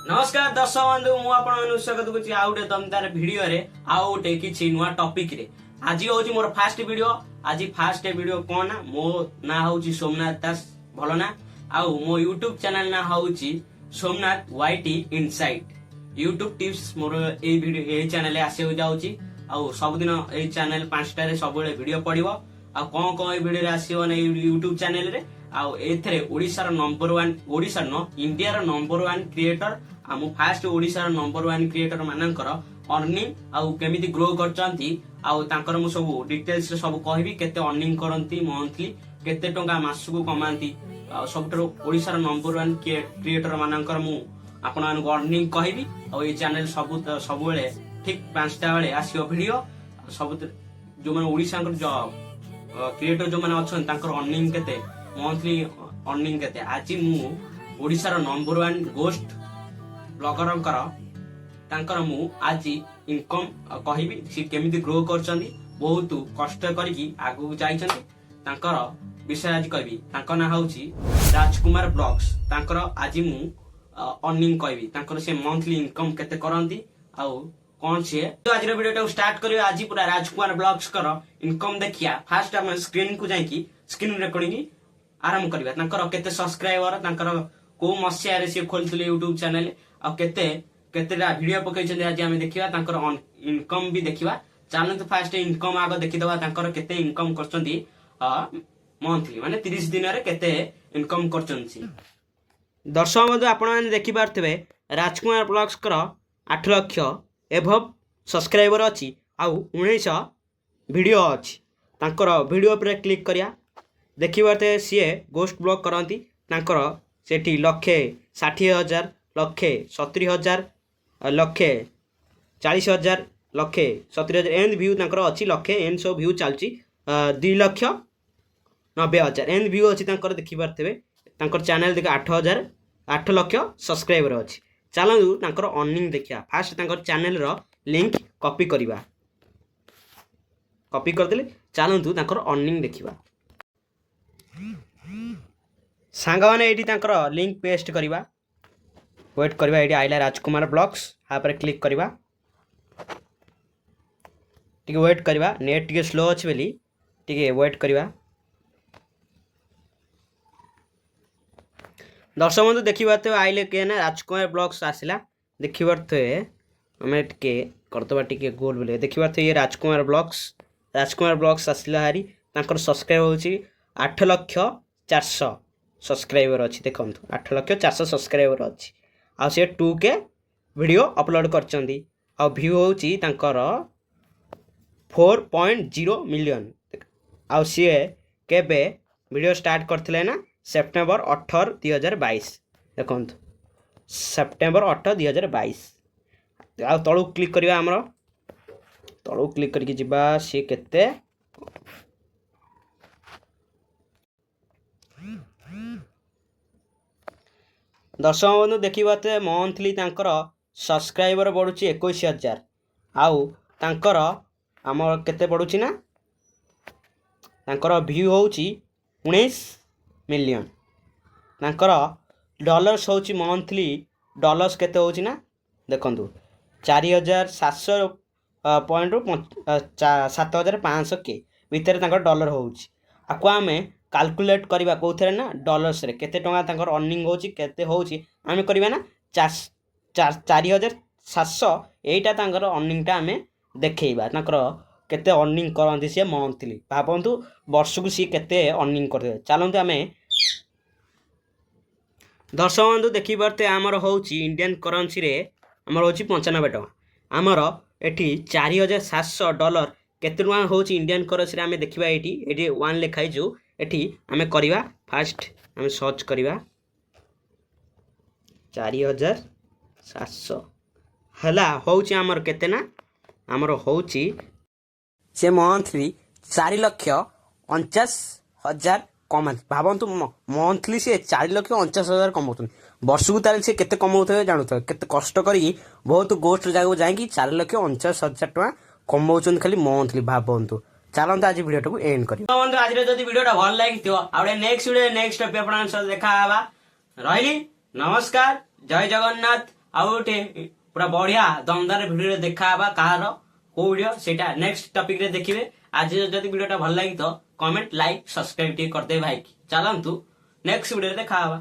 ନମସ୍କାର ଦର୍ଶକ ବନ୍ଧୁ, ମୁଁ ଆପଣମାନଙ୍କୁ ସ୍ୱାଗତ କରୁଛି ଆଉ ଗୋଟେ ଦମଦାର ଭିଡିଓରେ, ଆଉ ଗୋଟେ କିଛି ନୂଆ ଟପିକରେ। ଆଜି ହଉଛି ମୋର ଫାଷ୍ଟ ଭିଡିଓ। ଆଜି ଫାଷ୍ଟ ଭିଡିଓ କଣ ନା, ମୋ ନାଁ ହଉଛି ସୋମନାଥ ଦାସ, ଭଲ ନା, ଆଉ ମୋ ୟୁଟ୍ୟୁବ ଚ୍ୟାନେଲ ନାଁ ହଉଛି ସୋମନାଥ ୱାଇଟି ଇନସାଇଟ୍। ୟୁଟ୍ୟୁବ ଟିପ୍ସ ମୋର ଏଇ ଭିଡିଓ ଏଇ ଚ୍ୟାନେଲରେ ଆସିବାକୁ ଯାଉଛି। ଆଉ ସବୁଦିନ ଏଇ ଚ୍ୟାନେଲ 5ଟାରେ ସବୁବେଳେ ଭିଡିଓ ପଡିବ। ଆଉ କଣ କଣ ଏଇ ଭିଡିଓରେ ଆସିବ ନା, ଏଇ ୟୁଟ୍ୟୁବ ଚ୍ୟାନେଲରେ ଆଉ ଏଥିରେ ଓଡିଶାର ନମ୍ବର ୱାନ୍, ଓଡିଶାର ନୁହଁ, ଇଣ୍ଡିଆର ନମ୍ବର ୱାନ୍ କ୍ରିଏଟର, ଆଉ ମୁଁ ଫାଷ୍ଟ ଓଡିଶାର ନମ୍ବର ୱାନ୍ କ୍ରିଏଟର ମାନଙ୍କର ଅର୍ନିଂ ଆଉ କେମିତି ଗ୍ରୋ କରିଛନ୍ତି, ଆଉ ତାଙ୍କର ମୁଁ ସବୁ ଡିଟେଲ୍ସ ସବୁ କହିବି। କେତେ ଅର୍ନିଂ କରନ୍ତି ମନ୍ଥଲି, କେତେ ଟଙ୍କା ମାସକୁ କମାନ୍ତି, ଆଉ ସବୁଠାରୁ ଓଡିଶାର ନମ୍ବର ୱାନ୍ କ୍ରିଏଟର ମାନଙ୍କର ମୁଁ ଆପଣମାନଙ୍କୁ ଅର୍ନିଂ କହିବି। ଆଉ ଏଇ ଚ୍ୟାନେଲ ସବୁବେଳେ ଠିକ 5ଟା ବେଳେ ଆସିବ ଭିଡିଓ। ସବୁ ଯୋଉମାନେ ଓଡିଶାଙ୍କର କ୍ରିଏଟର ଯୋଉମାନେ ଅଛନ୍ତି, ତାଙ୍କର ଅର୍ନିଂ କେତେ, ମନ୍ଥଲି ଅର୍ନିଂ କେତେ। ଆଜି ମୁଁ ଓଡିଶାର ନମ୍ବର ୱାନ୍ ଗୋଷ୍ଟ ବ୍ଲଗରଙ୍କର ତାଙ୍କର ମୁଁ ଆଜି ଇନକମ୍ କହିବି, ସେ କେମିତି ଗ୍ରୋ କରିଛନ୍ତି, ବହୁତ କଷ୍ଟ କରିକି ଆଗକୁ ଯାଇଛନ୍ତି, ତାଙ୍କର ବିଷୟ ଆଜି କହିବି। ତାଙ୍କ ନାଁ ହଉଛି ରାଜକୁମାର ବ୍ଲଗ୍ସ। ତାଙ୍କର ଆଜି ମୁଁ ଅର୍ନିଂ କହିବି, ତାଙ୍କର ସେ ମନ୍ଥଲି ଇନକମ୍ କେତେ କରନ୍ତି ଆଉ କଣ ସିଏ। ତ ଆଜିର ଭିଡିଓଟାକୁ ଷ୍ଟାର୍ଟ କରିବା। ଆଜି ପୁରା ରାଜକୁମାର ବ୍ଲଗ୍ସଙ୍କର ଇନକମ୍ ଦେଖିବା। ଫାଷ୍ଟ ଆମେ ସ୍କ୍ରିନ୍ କୁ ଯାଇକି ସ୍କ୍ରିନ୍ ରେକର୍ଡିଂ ଆରମ୍ଭ କରିବା। ତାଙ୍କର କେତେ ସବସ୍କ୍ରାଇବର, ତାଙ୍କର କୋଉ ମସିହାରେ ସିଏ ଖୋଲିଥିଲେ ୟୁଟ୍ୟୁବ ଚ୍ୟାନେଲ, ଆଉ କେତେଟା ଭିଡିଓ ପକେଇଛନ୍ତି, ଆଜି ଆମେ ଦେଖିବା। ତାଙ୍କର ଇନକମ୍ ବି ଦେଖିବା। ଚାଲନ୍ତୁ, ଫାଷ୍ଟ ଇନକମ୍ ଆଗ ଦେଖିଦବା, ତାଙ୍କର କେତେ ଇନକମ୍ କରୁଛନ୍ତି ମନ୍ଥଲି, ମାନେ 30 ଦିନରେ କେତେ ଇନକମ୍ କରୁଛନ୍ତି ସିଏ। ଦର୍ଶକ ବନ୍ଧୁ, ଆପଣମାନେ ଦେଖିପାରୁଥିବେ ରାଜକୁମାର ବ୍ଲଗ୍ସଙ୍କର 8 ଲକ୍ଷ ଏବଭ ସବସ୍କ୍ରାଇବର ଅଛି ଆଉ 19 ଭିଡ଼ିଓ ଅଛି। ତାଙ୍କର ଭିଡ଼ିଓ ଉପରେ କ୍ଲିକ୍ କରିବା। ଦେଖିପାରୁଥିବେ, ସିଏ ଗୋଷ୍ଟ ବ୍ଲଗ୍ କରନ୍ତି। ତାଙ୍କର ସେଠି 1,60,000, 1,70,000, 1,40,000, 1,70,000 ଏମିତି ଭ୍ୟୁ ତାଙ୍କର ଅଛି। ଲକ୍ଷେ ଏମିତି ସବୁ ଭ୍ୟୁ ଚାଲୁଛି। 2,90,000 ଏମିତି ଭ୍ୟୁ ଅଛି ତାଙ୍କର। ଦେଖିପାରୁଥିବେ, ତାଙ୍କର ଚ୍ୟାନେଲ ଦେଖ, 8 ଲକ୍ଷ ସବସ୍କ୍ରାଇବର ଅଛି। ଚାଲନ୍ତୁ, ତାଙ୍କର ଅର୍ନିଂ ଦେଖିବା। ଫାଷ୍ଟ ତାଙ୍କର ଚ୍ୟାନେଲର ଲିଙ୍କ କପି କରିବା। କପି କରିଦେଲେ, ଚାଲନ୍ତୁ ତାଙ୍କର ଅର୍ନିଂ ଦେଖିବା। ସାଙ୍ଗମାନେ, ଏଇଠି ତାଙ୍କର ଲିଙ୍କ ପେଷ୍ଟ କରିବା। ୱେଟ୍ କରିବା। ଏଇଠି ଆଇଲା ରାଜକୁମାର ବ୍ଲଗ୍ସ, ତାପରେ କ୍ଲିକ୍ କରିବା। ଟିକେ ୱେଟ୍ କରିବା, ନେଟ୍ ଟିକେ ସ୍ଲୋ ଅଛି ବୋଲି ଟିକେ ୱେଟ୍ କରିବା। ଦର୍ଶକ ବନ୍ଧୁ, ଦେଖିପାରୁଥିବେ, ଆଇଲେ କିଏ ନା ରାଜକୁମାର ବ୍ଲଗ୍ସ ଆସିଲା। ଦେଖିପାରୁଥିବେ, ଆମେ ଟିକେ କରିଦେବା ଟିକେ ଗୋଲ ବୋଲି। ଦେଖିପାରୁଥିବେ, ଇଏ ରାଜକୁମାର ବ୍ଲଗ୍ସ। ରାଜକୁମାର ବ୍ଲଗ୍ସ ଆସିଲା ହାରି। ତାଙ୍କର ସବସ୍କ୍ରାଇବ୍ ହେଉଛି 8 ଲକ୍ଷ 400 ସବସ୍କ୍ରାଇବର ଅଛି। ଦେଖନ୍ତୁ, 8 ଲକ୍ଷ 400 ସବସ୍କ୍ରାଇବର ଅଛି ଆଉ ସେ 2K video upload କରିଛନ୍ତି ଆଉ ଭ୍ୟୁ ହେଉଛି ତାଙ୍କର 4.0 ମିଲିୟନ୍। ଆଉ ସିଏ କେବେ ଭିଡ଼ିଓ ଷ୍ଟାର୍ଟ କରିଥିଲେ ନା ସେପ୍ଟେମ୍ବର 18 2022। ଦେଖନ୍ତୁ, ସେପ୍ଟେମ୍ବର 18 2022। ଆଉ ତଳକୁ କ୍ଲିକ୍ କରିବା ଆମର, ତଳକୁ କ୍ଲିକ୍ କରିକି ଯିବା, ସିଏ କେତେ। ଦର୍ଶକ ବନ୍ଧୁ, ଦେଖିପାରୁଥିବେ, ମନ୍ଥଲି ତାଙ୍କର ସବସ୍କ୍ରାଇବର ବଢ଼ୁଛି 21,000 ଆଉ ତାଙ୍କର ଆମର କେତେ ବଢ଼ୁଛି ନା ତାଙ୍କର ଭ୍ୟୁ ହେଉଛି 19 ମିଲିୟନ୍। ତାଙ୍କର ଡଲର୍ସ ହେଉଛି, ମନ୍ଥଲି ଡଲର୍ସ କେତେ ହେଉଛି ନା ଦେଖନ୍ତୁ, 4700 ପଏଣ୍ଟରୁ 7500 କେ ଭିତରେ ତାଙ୍କର ଡଲର ହେଉଛି। ଆକୁ ଆମେ କାଲକୁଲେଟ୍ କରିବା କେଉଁଥିରେ ନା ଡଲର୍ସରେ କେତେ ଟଙ୍କା ତାଙ୍କର ଅର୍ନିଂ ହେଉଛି, କେତେ ହେଉଛି ଆମେ କରିବା ନା 4700, ଏଇଟା ତାଙ୍କର ଅର୍ନିଂଟା ଆମେ ଦେଖେଇବା। ତାଙ୍କର କେତେ ଅର୍ନିଂ କରନ୍ତି ସିଏ ମନ୍ଥଲି, ଭାବନ୍ତୁ ବର୍ଷକୁ ସିଏ କେତେ ଅର୍ନିଂ କରିବେ। ଚାଲନ୍ତୁ ଆମେ। ଦର୍ଶକ ବନ୍ଧୁ, ଦେଖିପାରୁଥିବେ, ଆମର ହେଉଛି ଇଣ୍ଡିଆନ୍ କରେନ୍ସିରେ ଆମର ହେଉଛି 95 ଟଙ୍କା। ଆମର ଏଠି 4700 ଡଲର କେତେ ଟଙ୍କା ହେଉଛି ଇଣ୍ଡିଆନ୍ କରେନ୍ସିରେ ଆମେ ଦେଖିବା। ଏଇଠି ୱାନ୍ ଲେଖା ହେଇଛୁ, ଏଠି ଆମେ କରିବା। ଫାଷ୍ଟ ଆମେ ସର୍ଚ୍ଚ କରିବା, 4700 ହେଲା ହେଉଛି ଆମର କେତେ ନା ଆମର ହେଉଛି ସେ ମନ୍ଥଲି 4,49,000 କମାନ୍ତି। ଭାବନ୍ତୁ, ମନ୍ଥଲି ସେ 4,49,000 କମାଉଛନ୍ତି। ବର୍ଷକୁ ତାହେଲେ ସେ କେତେ କମାଉଥିବେ ଜାଣୁଥିବେ। କେତେ କଷ୍ଟ କରିକି ବହୁତ ଗୋଷ୍ଟ ଜାଗାକୁ ଯାଇକି 4,49,000 ଟଙ୍କା କମାଉଛନ୍ତି ଖାଲି ମନ୍ଥଲି, ଭାବନ୍ତୁ। ଚାଲନ୍ତୁ, ଆଜି ଭିଡ଼ିଓଟାକୁ ଏଣ୍ଡ କରିବା। ବନ୍ଧୁ, ଆଜିର ଯଦି ଭିଡ଼ିଓଟା ଭଲ ଲାଗିଥିବ, ଆଉ ଗୋଟେ ନେକ୍ସଟ ଭିଡ଼ିଓ, ନେକ୍ସଟ ଟପିକ୍ ଆପଣଙ୍କ ସହ ଦେଖା ହେବା। ରହିଲି, ନମସ୍କାର, ଜୟ ଜଗନ୍ନାଥ। ଆଉ ଗୋଟେ ପୁରା ବଢିଆ ଦମଦାର ଭିଡିଓରେ ଦେଖା ହବା। କାହାର କୋଉ ଭିଡିଓ, ସେଇଟା ନେକ୍ସଟ ଟପିକ ରେ ଦେଖିବେ। ଆଜି ଯଦି ଭିଡିଓଟା ଭଲ ଲାଗିଥିବ, କମେଣ୍ଟ, ଲାଇକ୍, ସବସ୍କ୍ରାଇବ ଟିକେ କରିଦେବେ ଭାଇ। ଚାଲନ୍ତୁ, ନେକ୍ସଟ ଭିଡିଓରେ ଦେଖା ହବା।